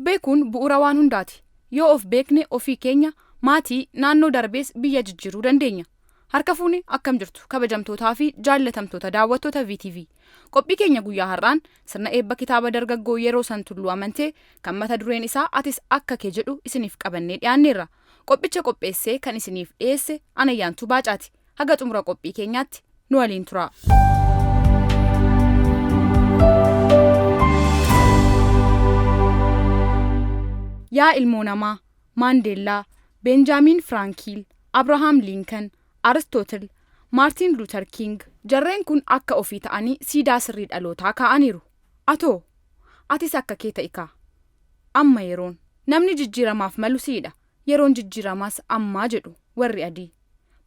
beekuun bu'uura waan hundaati. Yoo of beekne ofii keenya, maatii, naannoo darbees biyya jijjiiruu dandeenya. Harka fuuni, akkam jirtu kabajamtootaa fi jaallatamtoota daawwattoota VTV? Qophii keenya guyyaa har'aan sirna eebba kitaaba dargaggoo Yeroosan Tulluu Amantee kan mata dureen isaa "Atis Akka Kee" jedhu isiniif qabannee dhiyaanneerra. Qophicha qopheessee kan isiniif dhiyeesse Anayyaantuu Baacaati. Haga xumura qophii keenyaatti nu waliin tura. Yaa ilmoo namaa, Maandeellaa, Beenjaamiin Firaankiil, Abrahaam Liinkan, Aristootil, Maartiin Luuter King, jarreen kun akka ofii ta'anii siidaa sirrii dhalootaa kaa'aniiru. Atoo, atis akka kee ta'i kaa. Amma yeroon. Namni jijjiiramaaf malu siidha. Yeroon jijjiiramaas ammaa jedhu warri adii.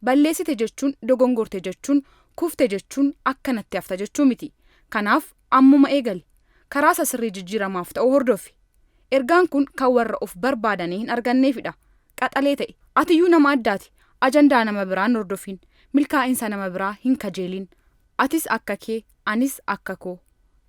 Balleessite jechuun, dogongorte jechuun, kufte jechuun akkanatti hafta jechuu miti. Kanaaf ammuma eegali. Karaa isa sirrii jijjiiramaaf ta'u hordofi. Ergaan kun kan warra of barbaadanii hin arganneefidha. Qaxalee ta'e. Atiyyuu nama addaati. Ajandaa nama biraa hin hordofin. Milkaa'insa nama biraa hin kajeelin. Atis akka kee, anis akka koo.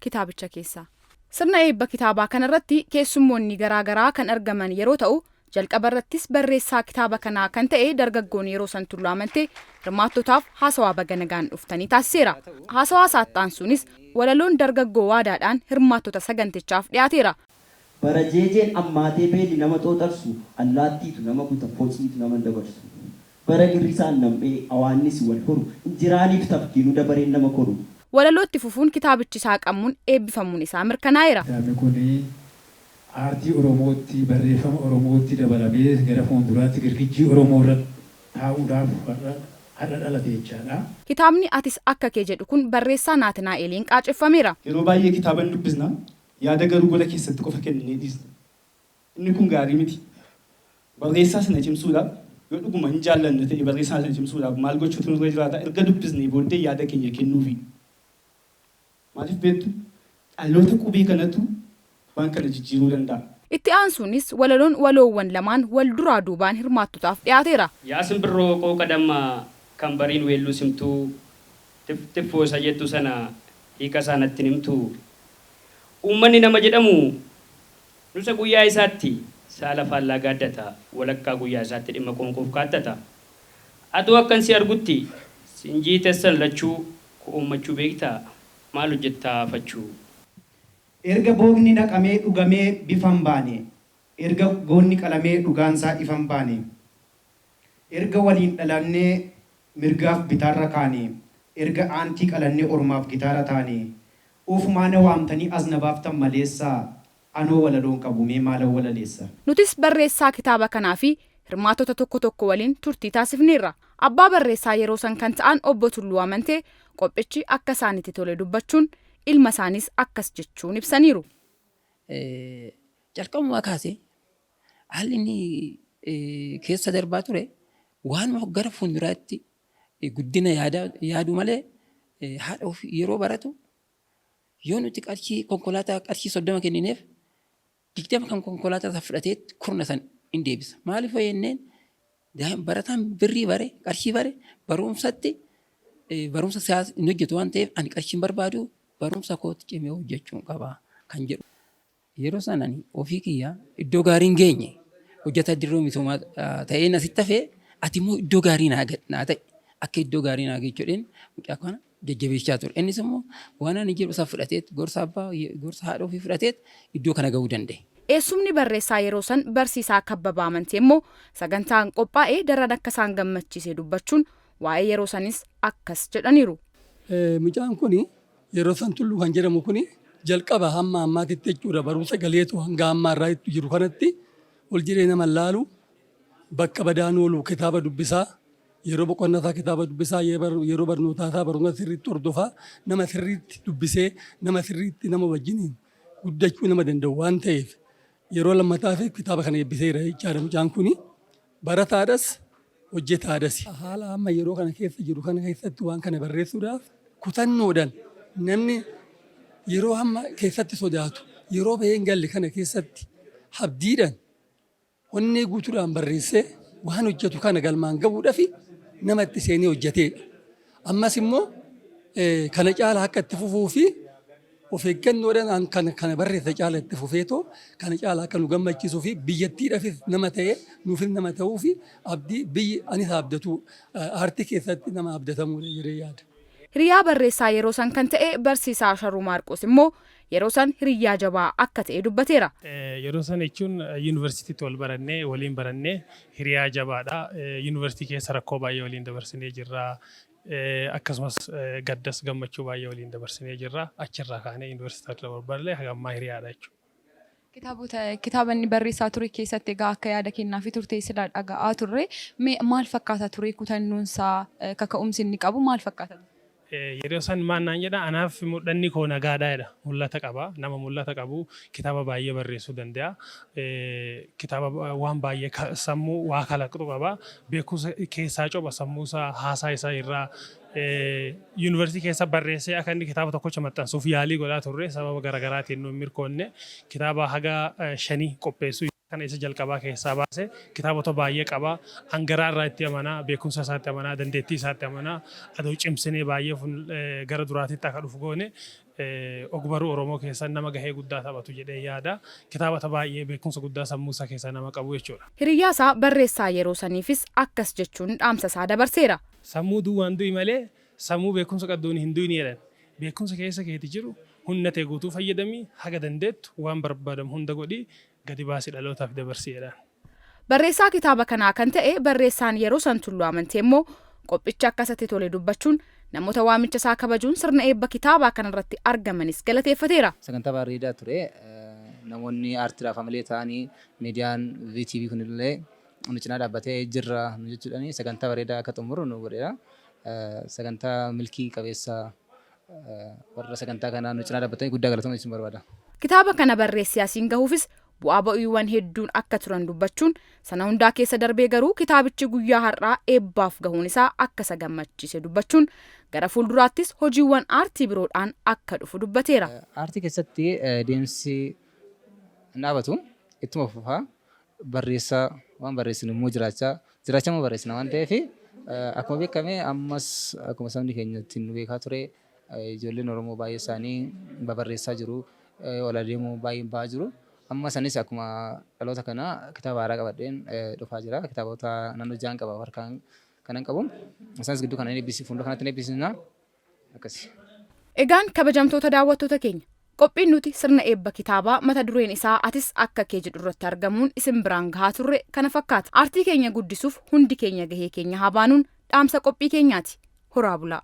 Kitaabicha keessaa. Sirna eebba kitaabaa kanarratti keessummoonni garaa garaa kan argaman yeroo ta'u, jalqaba irrattis barreessaa kitaaba kanaa kan ta'e dargaggoon Yeroosan Tulluu Amantee hirmaattotaaf haasawaa baga nagaan dhuftanii taasiseera. Haasawaa isaatti aansuunis walaloon dargaggoo Waadaadhaan hirmaattota sagantichaaf dhiyaateera. Bara jeejeen ammaatee beelli nama xooxarsu, allaattiitu nama kuta, fociitu nama hin dabarsu. Bara girrisaan nam'ee awaannisi wal horu, injiraaniif tafkiinuu dabareen nama koru. Walalootti fufuun kitaabichi saaqamuun eebbifamuun isaa mirkanaa'eera. Kitaabni kun aartii Oromootti, barreeffama Oromootti dabalamee gara fuulduraatti girgijjii Oromoo irratti taa'uudhaaf har'a dhalate jechaadha. Kitaabni "Atis Akka Kee" jedhu kun barreessaa Naatinaa'eliin qaaceffameera. Yeroo baay'ee kitaaba ni dubbisna, yaada garuu gola keessatti qofa kenninee dhiisna. Inni kun gaarii miti. Barreessaa sana cimsuudhaaf, yoo dhuguma hin jaallanna ta'e, barreessaa sana cimsuudhaaf maal gochuutu nurra jiraata? Erga dubbisnee booddee yaada keenya kennuufi. Maaliif beektu? Dhaloota qubee kanatu waan kana jijjiiruu danda'a. Itti aansuunis walaloon waloowwan lamaan wal duraa duubaan hirmaattotaaf dhiyaateera. Yaa simbirroo qooqa dammaa kan bariin weelluu simtuu, Tif-tiffoo isa jettu sana hiika isaa natti hin himtuu? Uummanni nama jedhamu nusa guyyaa isaatti saala faallaa gaaddata, walakkaa guyyaa isaatti dhimma qoonqoof kaattata. Atoo akkan si argutti sinjii tessan lachuu ko'oommachuu beektaa? Maal hojjettaa fachuu? Erga bookni naqamee dhugamee bifa hin baane. Erga goonni qalamee dhugaansaa ifa hin baane. Erga waliin dhalannee mirgaaf bitaarra kaane. Erga aantii qalannee ormaaf gitaara taane. Ofumaa na waamtanii as na baaftan maleessaa. Anoo walaloo hin qabu mee maalan walaleessa? Nutis barreessaa kitaaba kanaa fi hirmaattota tokko tokko waliin turtii taasifneerra. Abbaa barreessaa Yeroosan kan ta'an Obbo Tulluu Amantee qophichi akka isaanitti tole dubbachuun ilma isaaniis akkas jechuun ibsaniiru. Calqabumaa kaasee haalli inni keessa darbaa ture waanuma gara fuulduraatti guddina yaaduu malee, haadha ofii yeroo baratu yoo nuti qarshii konkolaataa qarshii 30 kennineef, 20 kan konkolaataa isaa fudhatee kurna san hin deebisa. Maaliif yoo jenneen, barataan birrii bare, qarshii bare, barumsatti barumsa siyaasa hin hojjetu waan ta'eef, ani qarshiin barbaadu, barumsa kootti cimee hojjechuun qaba kan jedhu. Yeroo sana ani ofii kiyya iddoo gaarii hin geenye, hojjetaa dirree misoomaa ta'een asitti hafee, ati immoo iddoo gaarii naa ta'e, akka iddoo gaarii naa geechu jedheen mucaa kana jajjabeessaa ture. Innis immoo waan ani jedhu isaa fudhateet, gorsa abbaa, gorsa haadha ofii fudhateet iddoo kana gahuu danda'e. Eessumni barreessaa Yeroosan, barsiisaa Kabbabaa Amantee immoo sagantaan qophaa'e daran akka isaan gammachiise dubbachuun waa'ee Yeroosanis akkas jedhaniiru. Mucaan kun, Yeroosan Tulluu kan jedhamu kun, jalqaba hamma ammaatitti jechuudha, barumsa galeetu hanga ammaa irraa itti jiru kanatti ol jedhee nama laalu, bakka badaan oolu, kitaaba dubbisaa, yeroo boqonnaa isaa kitaaba dubbisaa, yeroo barnootaa isaa barumsa sirriitti hordofaa, nama sirriitti dubbisee, nama sirriitti nama wajjiniin guddachuu nama danda'u waan ta'eef, yeroo lammataaf kitaaba kana eebbiseera jechaadha. Mucaan kuni barataadhas, hojjetaadhas. Haala amma yeroo kana keessa jiru kana keessatti waan kana barreessuudhaaf kutannoodhaan, namni yeroo amma keessatti sodaatu, yeroo bahee hin galle kana keessatti abdiidhaan, onnee guutuudhaan barreessee waan hojjetu kana galmaan gahuudhaaf nama itti seenee hojjeteedha. Ammas immoo kana caala akka itti fufuu fi Of eeggannoodhaan kana barreessa caala itti fufeetoo kana caala akka nu gammachiisuu fi biyyattiidhaafis nama ta'ee nuufis nama ta'uu fi abdii biyyi anis abdatu aartii keessatti nama abdatamuudha jedhee yaada. Hiriyaa barreessaa yeroo san kan ta'e barsiisaa Sharuu Maarqos immoo yeroo san hiriyyaa jabaa akka ta'e dubbateera. Yeroo san jechuun yuunivarsiitiitti wal barannee, waliin barannee, hiriyaa jabaadha. Yuunivarsiitii keessa rakkoo baay'ee waliin dabarsinee jirra. Akkasumas gaddas gammachuu baay'ee waliin dabarsinee jirra. Achirraa kaanee yuunivarsiitii wal barannee haga ammaa hiriyaadha jechuudha. Kitaabota kitaaba inni barreessaa ture keessatti egaa akka yaada kennaafi turte silaa dhaga'aa turre, mee maal fakkaata ture kutannoonsaa, kaka'umsi inni qabu maal fakkaata? Yeroo san maal naan jedha, "Anaaf mul'anni koo nagaadha," jedha. Mul'ata qaba. Nama mul'ata qabu, kitaaba baay'ee barreessuu danda'a. Kitaaba waan baay'ee sammuu waa kalaqxu qaba. Beekumsa keessaa coba sammuu isaa haasaa isaa irraa. Yuunivarsiitii keessa barreessee akka inni kitaaba tokkocha maxxansuuf yaalii godhaa turre, sababa garaagaraatiin nu hin mirkoonne. Kitaaba haga shanii qopheessuu kana isa jalqabaa keessaa baase, kitaabota baay'ee qaba. Hangaraa irraa itti amanaa, beekumsa isaatti amanaa, dandeettii isaatti amanaa. Adoo cimsinee baay'ee gara duraatitti akka dhufu goone, ogbarruu Oromoo keessa nama gahee guddaa taphatu jedhee yaada. Kitaabota baay'ee, beekumsa guddaa sammuu isaa keessaa nama qabu jechuudha. Hiriyyaa isaa barreessaa yeroo saniifis akkas jechuun dhaamsa isaa dabarseera. Sammuu duwwaan du'i malee sammuu beekumsa qabduun hin du'in jedhan. Beekumsa keessa keeti jiru humna ta'e guutuu fayyadamii, haga dandeettu waan barbaadamu hunda godhii gadi baasii dhalootaaf dabarsii jedhaan. Barreessaa kitaaba kanaa kan ta'e barreessaan yeroo san Tulluu Amantee immoo qophicha akkasatti tole dubbachuun namoota waamicha isaa kabajuun sirna eebba kitaabaa kanarratti argamanis galateeffateera. Sagantaa bareedaa ture. Namoonni aartiidhaaf amalee ta'anii, miidiyaan VTV kunillee nu cinaa dhaabbatee jirra nu jechuudhaan sagantaa bareedaa akka xumuru nu godheera. Sagantaa milkii qabeessa, warra sagantaa kanaa nu cinaa dhaabbatanii guddaa galatooma jechuun barbaada. Kitaaba kana barreessee asiin gahuufis bu'aa ba'iiwwan hedduun akka turan dubbachuun, sana hundaa keessa darbee garuu kitaabichi guyyaa har'aa eebbaaf gahuun isaa akka isa gammachiise dubbachuun, gara fuulduraattis hojiiwwan aartii biroodhaan akka dhufu dubbateera. Aartii keessatti deemsi hin dhaabatu, ittuma fufaa barreessaa, waan barreessinu immoo jiraachaa jiraachaa immoo barreessina waan ta'eef, akkuma beekame ammas akkuma sabni keenya ittiin nu beekaa ture, ijoolleen Oromoo baay'ee isaanii babarreessaa jiru, ol adeemuu baay'een bahaa jiru. Amma sanis akkuma dhaloota kana kitaaba haaraa qabadheen dhufaa jira. Kitaabota naannoo ja'an qaba harkaan kanan qabu. Isaanis gidduu kana eebbisiif, fuuldura kanatti eebbisiisna. Akkasi. Egaan kabajamtoota daawwattoota keenya, qophiin nuti sirna eebba kitaabaa mata dureen isaa "Atis Akka Kee" jedhu irratti argamuun isin biraan gahaa turre kana fakkaata. Aartii keenya guddisuuf hundi keenya gahee keenya haa baanuun dhaamsa qophii keenyaati. Horaa bulaa.